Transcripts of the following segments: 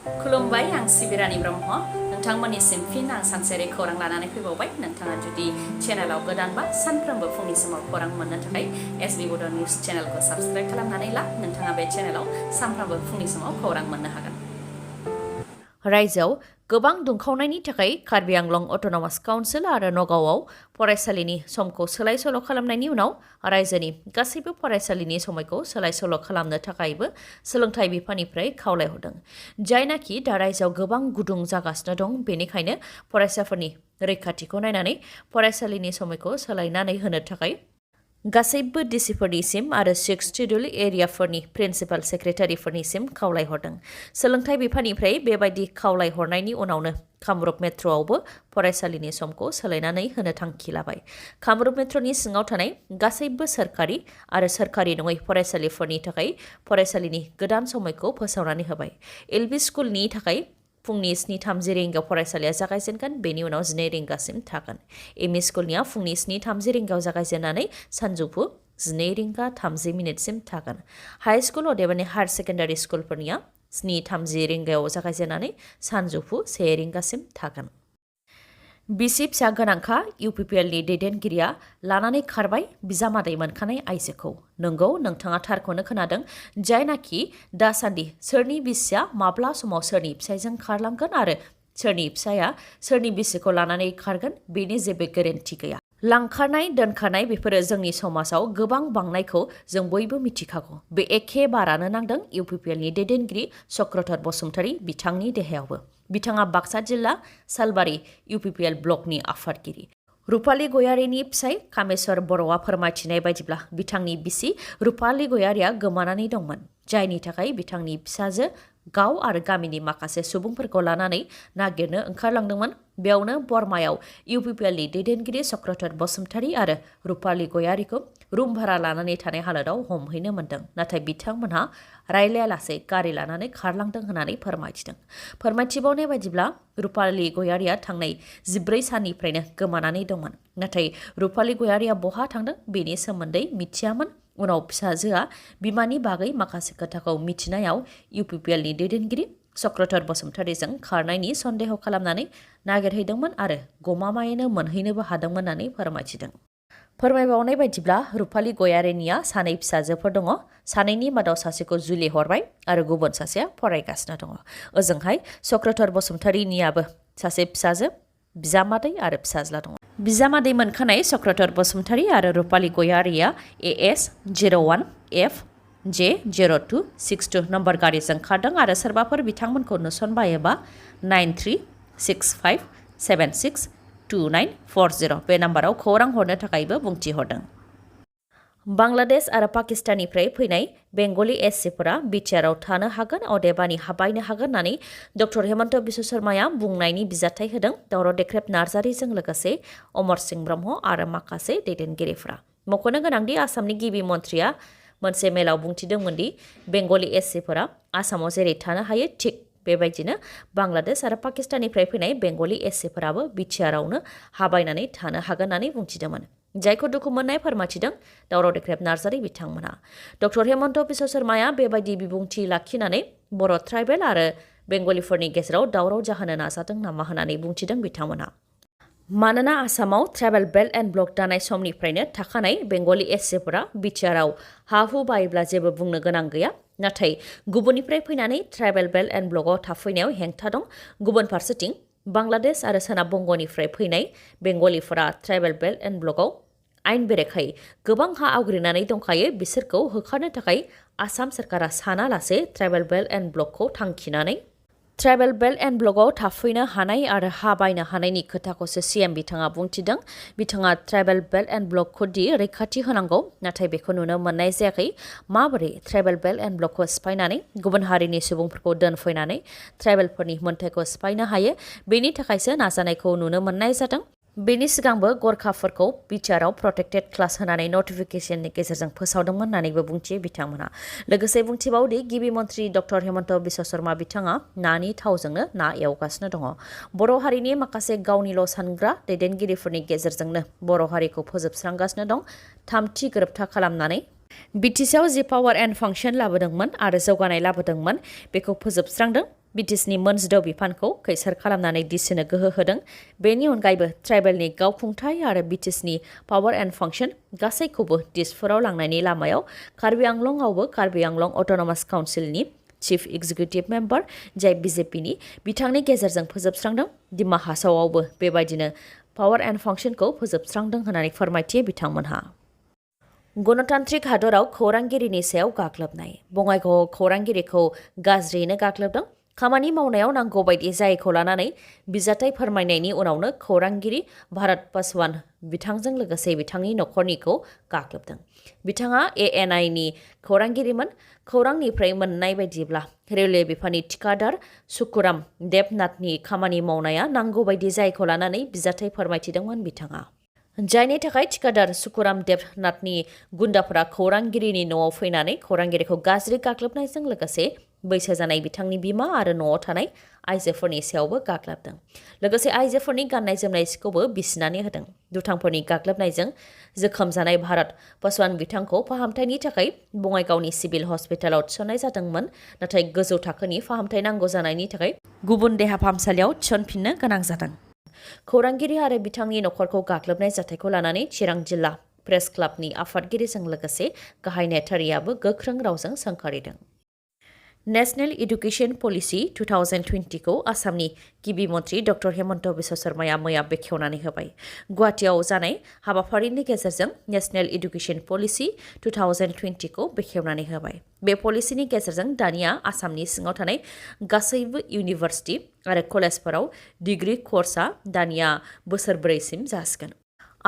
खुलुमबाय आं सिबिरानि ब्रह्म नोंथांमोननिसिम फिन आं सानसेयारि खौरां लानानै फैबावबाय नोंथाङा जुदि चेनेलाव गोदानबा सानफ्रोमबो फुंनि समाव खौरां मोननो थाखाय SBBodo News चेनेलखौ साबस्क्राइब खालामनानै ला नोंथाङा बे चेनेलाव सानफ्रोमबो फुंनि समाव खौरां मोननो हागोन। रायजोआव गोबां दुंखावनायनि थाखाय कार्बि आंलं अट'नमास काउन्सिल आरो नगावआव फरायसालिनि समखौ सोलाय-सोल' खालामनायनि उनाव रायजोनि गासैबो फरायसालिनि समायखौ सोलाय-सोल' खालामनो थाखायबो सोलोंथाइ बिफाननिफ्राय खावलायहरदों। जायनाखि दा रायजोआव गोबां गुदुं जागासिनो दं बेनिखायनो फरायसाफोरनि रैखाथिखौ नायनानै फरायसालिनि समायखौ सोलायनानै होनो थाखाय गासैबो डिसिफोरनिसिम आरो 6 शिड्युल एरियाफोरनि प्रिन्सिपाल सेक्रेटारिफोरनिसिम खावलायहरदों। सोलोंथाइ बिफाननिफ्राय बेबायदि खावलायहरनायनि उनावनो कामरुप मेट्र'आवबो फरायसालिनि समखौ सोलायनानै होनो थांखि लाबाय। कामरुप मेट्र'नि सिङाव थानाय गासैबो सोरखारि आरो सोरखारि नङै फरायसालिफोरनि थाखाय फरायसालिनि गोदान समायखौ फोसावनानै होबाय। एलपि स्कुलनि थाखाय फुंनि 7:30 रिंगायाव फरायसालिया जागायजेनगोन, बेनि उनाव 12 रिंगासिम थागोन। एमइ स्कुलनिया फुंनि 7:30 रिंगायाव जागायजेननानै सानजौफु 12 रिंगा 30 मिनिटसिम थागोन। हाई स्कुल अदेबानि हायार सेकेन्डारि स्कुलफोरनिया 7:30 रिंगायाव जागायजेननानै सानजौफु 1 रिंगासिम थागोन। बिसि फिसा गोनांखा UPPLनि दैदेनगिरिया लानानै खारबाय बिजामादै मोनखानाय आइजोखौ। नंगौ, नोंथाङा थारखौनो खोनादों। जायनाखि दासान्दि सोरनि बिसिया माब्ला समाव सोरनि फिसायजों खारलांगोन आरो सोरनि फिसाया सोरनि बिसिखौ लानानै खारगोन बेनि जेबो गेरेन्टि गैया। लांखारनाय दोनखारनाय बेफोरो जोंनि समाजाव गोबां बांनायखौ जों बयबो मिथिखागौ। बे एखे बारानो नांदों UPPLनि दैदेनगिरि चक्रधर बसुमतारी बिथांनि देहायावबो। बिथाङा बाक्सा जिल्ला सालबारि UPPL ब्लकनि आफादगिरि। रुपाली गयारीनि फिसाय कामेश्वर बर'आ फोरमायथिनाय बायदिब्ला बिथांनि बिसि रुपाली गयारीया गोमानानै दंमोन, जायनि थाखाय बिथांनि फिसाजो गाव आरो गामिनि माखासे सुबुंफोरखौ लानानै नागिरनो ओंखारलांदोंमोन। बेयावनो बरमायाव UPPLनि दैदेनगिरि चक्रधर बसुमतारी आरो रुपाली गयारीखौ रुम भारा लानानै थानाय हालोदाव हमहैनो मोन्दों। नाथाय बिथांमोनहा रायलायालासे गारि लानानै खारलांदों होननानै फोरमायथिदों। फोरमायथिबावनाय बायदिब्ला रुपाली गयारीया थांनाय 14 साननिफ्रायनो गोमानानै दंमोन। नाथाय रुपाली गयारीया बहा थांदों बेनि सोमोन्दै मिथियामोन। उनाव फिसाजोआ बिमानि बागै माखासे खोथाखौ मिथिनायाव UPPLनि दैदेनगिरि चक्रधर बसुमतारीजों खारनायनि सन्देह खालामनानै नागिरहैदोंमोन आरो गमामायैनो मोनहैनोबो हादोंमोन होननानै फोरमायथिदों। फोरमायबावनाय बायदिब्ला रुपाली गयारीनिया 2 फिसाजोफोर दङ। सानैनि मादाव सासेखौ जुलि हरबाय आरो गुबुन सासेया फरायगासिनो दङ। ओजोंहाय चक्रधर बसुमतारीनियाबो सासे फिसाजो, बिजामादै आरो फिसाज्ला दङ। बिजामादै मोनखानाय चक्रधर बसुमतारी आरो रुपाली गयारीया AS 01FJ0262 नम्बर गारिजों खारदों आरो सोरबाफोर बिथांमोनखौ नुसनबायोबा 9365762940 बे नाम्बाराव खौरां हरनो थाखायबो बुंथिहरदों। बांलादेश आरो पाकिस्ताननिफ्राय फैनाय बेंगलि SCफोरा बिटिआरआव थानो हागोन अदेबानि हाबबायनो हागोन होननानै डक्टर हेमन्त बिश्व शर्माया बुंनायनि बिजाथाइ होदों दावराव देख्रेब नार्जारिजों लोगोसे अमर सिंह ब्रह्म आरो माखासे दैदेनगिरिफ्रा। मख'नो गोनांदि आसामनि गिबि मन्थ्रिया मोनसे मेलाव बुंथिदोंमोन दि बेंगलि SCफोरा आसामाव जेरै थानो हायो थिग बेबायदिनो बांलादेश आरो पाकिस्ताननिफ्राय फैनाय बेंगलि SCफोराबो बिटिआरआवनो हाबायनानै थानो हागोन होननानै बुंथिदोंमोन। जायखौ दुखु मोननाय फोरमायथिदों दावराव देख्रेब नार्जारि बिथांमोना। डक्टर हेमन्त बिश्व शर्माया बेबायदि बिबुंथि लाखिनानै बर' ट्राइबेल आरो बेंगलिफोरनि गेजेराव दावराव जाहोनो नाजादों नामा होननानै बुंथिदों बिथांमोना। मानोना आसामाव ट्राइबेल बेल्ट एन्ड ब्लक दानाय समनिफ्रायनो थाखानाय बेंगलि SCफोरा बिटिआरआव हा-हु बायोब्ला जेबो बुंनो गोनां गैया। नाथाय गुबुननिफ्राय फैनानै ट्राइबेल बेल्ट एन्ड ब्लकआव थाफैनायाव हेंथा दं। गुबुन फारसेथिं बांलादेश आरो सोनाब बंगनिफ्राय फैनाय बेंगलिफोरा ट्राइबेल बेल्ट एन्ड ब्लकआव आयेन बेरेखायै गोबां हा आवग्रिनानै दंखायो। बिसोरखौ होखारनो थाखाय आसाम सोरखारा सानालासे ट्राइबेल बेल्ट एन्ड ब्लकखौ थांखिनानै ट्राइबेल बेल्ट एन्ड ब्लकआव थाफैनो हानाय आरो हा बायनो हानायनि खोथाखौसो CM बिथाङा बुंथिदों। बिथाङा ट्राइबेल बेल्ट एन्ड ब्लकखौ दि रैखाथि होनांगौ नाथाय बेखौ नुनो मोननाय जायाखै। माबोरै ट्राइबेल बेल्ट एन्ड ब्लकखौ सिफायनानै गुबुन हारिनि सुबुंफोरखौ दोनफैनानै ट्राइबेलफोरनि मोन्थायखौ सिफायनो हायो बेनि थाखायसो नाजानायखौ नुनो मोननाय जादों। बेनि सिगांबो गरखाफोरखौ बिटिआरआव प्रटेक्टेड क्लास होनानै नटिफिकेशननि गेजेरजों फोसावदोंमोन होननानैबो बुंथियो बिथांमोना। लोगोसे बुंथिबावदि गिबि मन्थ्रि डक्टर हेमन्त बिश्व शर्मा बिथाङा नानि थावजोंनो ना एवगासिनो दङ। बर' हारिनि माखासे गावनिल' सानग्रा दैदेनगिरिफोरनि गेजेरजोंनो बर' हारिखौ फोजोबस्रांगासिनो दं। थामथि गोरोबथा खालामनानै बिटिसिआव जि पावार एन्ड फांसन लाबोदोंमोन आरो जौगानाय लाबोदोंमोन बेखौ फोजोबस्रांदों। BTSनि मोनजिद' बिफानखौ खैसार खालामनानै दिसिनो गोहो होदों। बेनि अनगायैबो ट्राइबेलनि गावखुंथाय आरो BTSनि पावार एन्ड फांसन गासैखौबो दिसपुराव लांनायनि लामायाव कार्बि आंलंआवबो कार्बि आंलं अट'नमास काउन्सिलनि चिफ एक्जिकिउटिभ मेम्बार जाय BJPनि बिथांनि गेजेरजों फोजोबस्रांदों। दिमा हासावआवबो बेबायदिनो पावार एन्ड फांसनखौ फोजोबस्रांदों होननानै फोरमायथियो बिथांमोनहा। गणतान्त्रिक हादराव खौरांगिरिनि सायाव गाग्लोबनाय। बङाइगावआव खौरांगिरिखौ गाज्रियैनो गाग्लोबदों। खामानि मावनायाव नांगौ बायदि जायैखौ लानानै बिजाथाय फोरमायनायनि उनावनो खौरांगिरि भारत पासवान बिथांजों लोगोसे बिथांनि नखरनिखौ गाग्लोबदों। बिथाङा ANIनि खौरांगिरिमोन। खौरांनिफ्राय मोननाय बायदिब्ला रेलवे बिफाननि थिखादार सुकुराम देबनाथनि खामानि मावनाया नांगौ बायदि जायैखौ लानानै बिजाथाय फोरमायथिदोंमोन बिथाङा। जायनि थाखाय थिखादार सुकुराम देबनाथनि गुन्दाफोरा खौरांगिरिनि न'आव फैनानै खौरांगिरिखौ गाज्रि गाग्लोबनायजों लोगोसे बैसो जानाय बिथांनि बिमा आरो न'आव थानाय आइजोफोरनि सायावबो गाग्लोबदों। लोगोसे आइजोफोरनि गाननाय जोमनाय सिखौबो बिसिनानै होदों। दुथांफोरनि गाग्लोबनायजों जोखोम जानाय भारत पासवान बिथांखौ फाहामथायनि थाखाय बङाइगावनि सिभिल हस्पिटालाव थिसननाय जादोंमोन। नाथाय गोजौ थाखोनि फाहामथाय नांगौ जानायनि थाखाय गुबुन देहा फाहामसालियाव थिसनफिननो गोनां जादों। खौरांगिरि आरो बिथांनि नखरखौ गाग्लोबनाय जाथायखौ लानानै चिरां जिल्ला प्रेस क्लाबनि आफादगिरिजों लोगोसे गाहाय नेथारियाबो गोख्रों रावजों सोंखारिदों। नेशनेल एडुकेशन पलिसि 2020 खौ आसामनि गिबि मन्थ्रि डक्टर हेमन्त बिश्व शर्माया मैया बेखेवनानै होबाय। गुवाहाटीआव जानाय हाबाफारिनि गेजेरजों नेशनेल एडुकेशन पलिसि 2020 खौ बेखेवनानै होबाय। बे पलिसिनि गेजेरजों दानिया आसामनि सिङाव थानाय गासैबो इउनिभार्सिटि आरो कलेजफोराव डिग्री कर्सआ दानिया बोसोरब्रैसिम जासिगोन।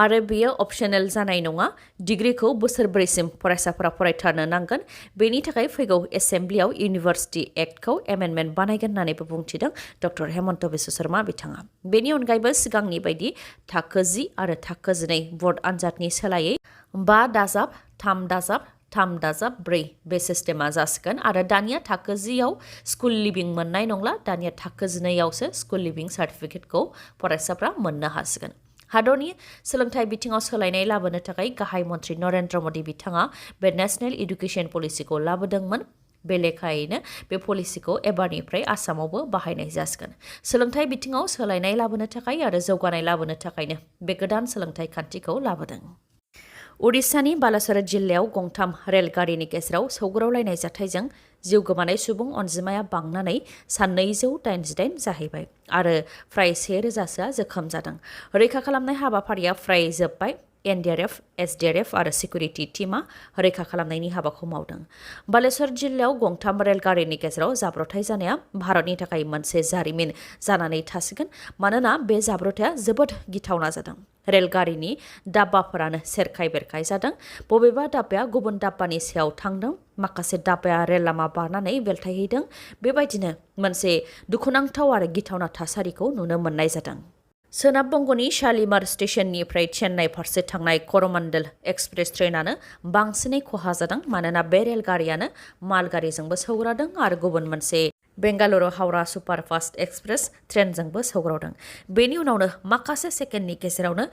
आरो बेयो अपसनेल जानाय नङा। डिग्रीखौ बोसोरब्रैसिम फरायसाफोरा फरायथारनो नांगोन। बेनि थाखाय फैगौ एसेम्ब्लियाव इउनिभार्सिटि एक्टखौ एमेन्डमेन्ट बानायगोन होननानैबो बुंथिदों डक्टर हेमन्त बिश्व शर्मा बिथाङा। बेनि अनगायैबो सिगांनि बायदि थाखो 10 आरो थाखो 12 बर्ड आनजादनि सोलायै 5+3+3+4 बे सिस्टेमा जासिगोन। आरो दानिया थाखो 10 आव स्कुल लिभिं मोननाय नंला। दानिया थाखो 12 आवसो स्कुल लिभिं सार्टिफिकेटखौ फरायसाफ्रा मोननो हासिगोन। हादरनि सोलोंथाइ बिथिङाव सोलायनाय लाबोनो थाखाय गाहाय मन्थ्रि नरेन्द्र मदि बिथाङा बे नेशनेल एडुकेशन पलिसिखौ लाबोदोंमोन। बे लेखायैनो बे पलिसिखौ एबारनिफ्राय आसामावबो बाहायनाय जासिगोन। सोलोंथाइ बिथिङाव सोलायनाय लाबोनो थाखाय आरो जौगानाय लाबोनो थाखायनो बे गोदान सोलोंथाइ खान्थिखौ लाबोदों। उडिशानि बालासोर जिल्लायाव गंथाम रेलगारिनि गेजेराव सौग्रावलायनाय जाथायजों जिउ गोमानाय सुबुं अनजिमाया बांनानै 288 जाहैबाय आरो फ्राय 1000सोआ जोखोम जादों। रैखा खालामनाय हाबाफारिया फ्राय जोबबाय। NDRF, SDRF आरो सिकिउरिटि टीमा रैखा खालामनायनि हाबाखौ मावदों। बालेश्वर जिल्लायाव गंथाम रेलगारिनि गेजेराव जाब्रबथाय जानाया भारतनि थाखाय मोनसे जारिमिन जानानै थासिगोन। मानोना बे जाब्रबथाया जोबोद गिथावना जादों। रेलगारिनि डाब्बाफोरानो सेरखाय बेरखाय जादों। बबेबा डाब्बाया गुबुन डाब्बानि सायाव थांदों। माखासे डाब्बाया रेल लामा बारनानै बेलथायहैदों। बेबायदिनो मोनसे दुखुनांथाव आरो गिथावना थासारिखौ नुनो मोननाय जादों। सोनाब बंगनि शालिमार स्टेशननिफ्राय चेन्नाइ फारसे थांनाय करमण्डल एक्सप्रेस ट्रेनानो बांसिनै खहा जादों। मानोना बे रेलगारियानो मालगारिजोंबो सौग्रावदों आरो गुबुन मोनसे बेंगालुरु हावड़ा सुपारफास्ट एक्सप्रेस ट्रेनजोंबो सौग्रावदों। बेनि उनावनो माखासे सेकेन्डनि गेजेरावनो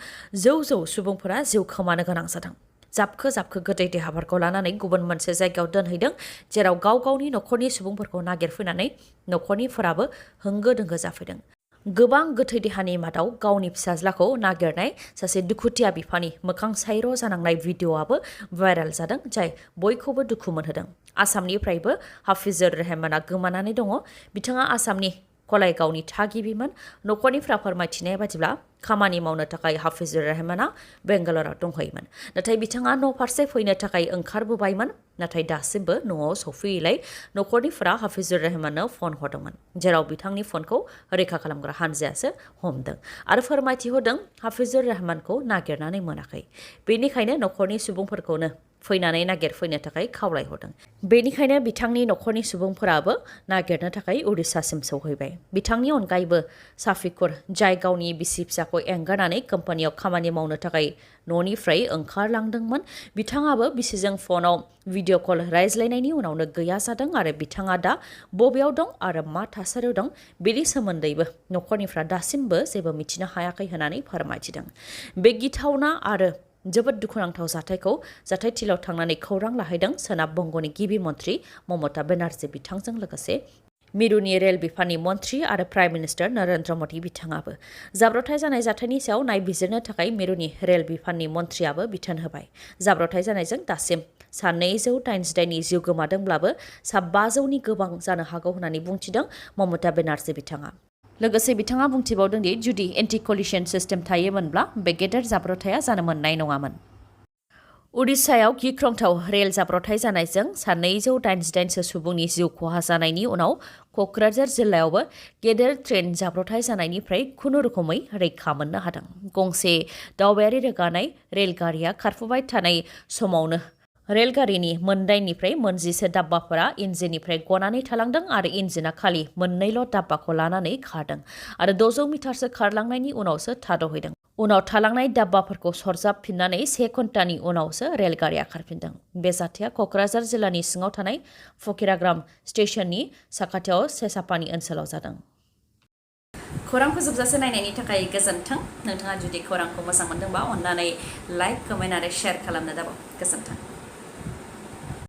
जौ सुबुंफोरा जिउ खोमानो गोनां जादों। जाबखो गोदै देहाफोरखौ लानानै गुबुन मोनसे जायगायाव दोनहैदों। जेराव गाव गावनि नखरनि सुबुंफोरखौ नागिरफैनानै नखरनिफोराबो होंगो दोंगो जाफैदों। गोबां गोथै देहानि मादाव गावनि फिसाज्लाखौ नागिरनाय सासे दुखुथिया बिफानि मोखां सायर' जानांनाय भिडिअ'आबो भाइरेल जादों। जाय बयखौबो दुखु मोनहोदों। आसामनिफ्रायबो हाफिजुर रहमाना गोमानानै दङ। बिथाङा आसामनि कलाइगावनि थागिबिमोन। नखरनिफ्रा फोरमायथिनाय बादिब्ला खामानि मावनो थाखाय हाफिजुर रहमाना बेंगालुरुआव दंहैयोमोन। नाथाय बिथाङा न' फारसे फैनो थाखाय ओंखारबोबायमोन। नाथाय दासिमबो न'आव सफैयैलाय नखरनिफोरा हाफिजुर रहमाननो फन हरदोंमोन। जेराव बिथांनि फनखौ रैखा खालामग्रा हानजायासो हमदों आरो फोरमायथि होदों हाफिजुर रहमानखौ नागिरनानै मोनाखै। बेनिखायनो नखरनि सुबुंफोरखौनो फैनानै नागिरफैनो थाखाय खावलायहरदों। बेनिखायनो बिथांनि नखरनि सुबुंफोराबो नागिरनो थाखाय उडिशासिम सौहैबाय। बिथांनि अनगायैबो साफिकुर जाय गावनि बिसि फिसाखौ एंगारनानै कम्पानियाव खामानि मावनो थाखाय न'निफ्राय ओंखारलांदोंमोन। बिथाङाबो बिसिजों फनाव भिडिअ कल रायज्लायनायनि उनावनो गैया जादों आरो बिथाङा दा बबेयाव दं आरो मा थासारियाव दं बेनि सोमोन्दैबो नखरनिफ्रा दासिमबो जेबो मिथिनो हायाखै होननानै फोरमायथिदों। बे गिथावना आरो जोबोद दुखुनांथाव जाथायखौ जाथायथिलियाव थांनानै खौरां लाहैदों सोनाब बंगनि गिबि मन्थ्रि ममता बेनार्जी बिथांजों लोगोसे मिरुनि रेल बिफाननि मन्थ्रि आरो प्राइम मिनिस्टार नरेन्द्र मदि बिथाङाबो जाब्रबथाय जानाय जाथायनि सायाव नायबिजिरनो थाखाय मिरुनि रेल बिफाननि मन्थ्रियाबो बिथोन होबाय। जाब्रबथाय जानायजों दासिम सा 288 जिउ गोमादोंब्लाबो सा 500नि गोबां जानो हागौ होननानै बुंथिदों ममता बेनार्जी बिथाङा। लोगोसे बिथाङा बुंथिबावदों दि जुदि एन्टि कलिसन सिस्टेम थायोमोनब्ला बे गेदेर जाब्रबथाया जानो मोननाय नङामोन। उडिशायाव गिख्रंथाव रेल जाब्रबथाय जानायजों सा 288 सुबुंनि जिउ खहा जानायनि उनाव क'क्राझार जिल्लायावबो गेदेर ट्रेन जाब्रबथाय जानायनिफ्राय खुनुरुखुमै रैखा मोननो हादों। गंसे दावबायारि रोगानाय रेलगारिया खारफुबाय थानाय समावनो रेलगारिनि मोनदाइननिफ्राय मोनजिसे दाब्बाफोरा इन्जिननिफ्राय गनानै थालांदों आरो इन्जिना खालि मोननैल' दाब्बाखौ लानानै खारदों आरो 600 मिटारसो खारलांनायनि उनावसो थाद'हैदों। उनाव थालांनाय दाब्बाफोरखौ सरजाबफिननानै 1 घन्टानि उनावसो रेलगारिया खारफिनदों। बे जाथाया क'क्राझार जिल्लानि सिङाव थानाय फकिराग्राम स्टेशननि साखाथियाव सेसापानि ओनसोलाव जादों। खौरांखौ जोबजासे नायनायनि थाखाय गोजोन्थों। नोंथाङा जुदि खौरांखौ मोजां मोनदोंबा अन्नानै लाइक, कमेन्ट आरो शेयार खालामनो दाबाव। गोजोन्थों।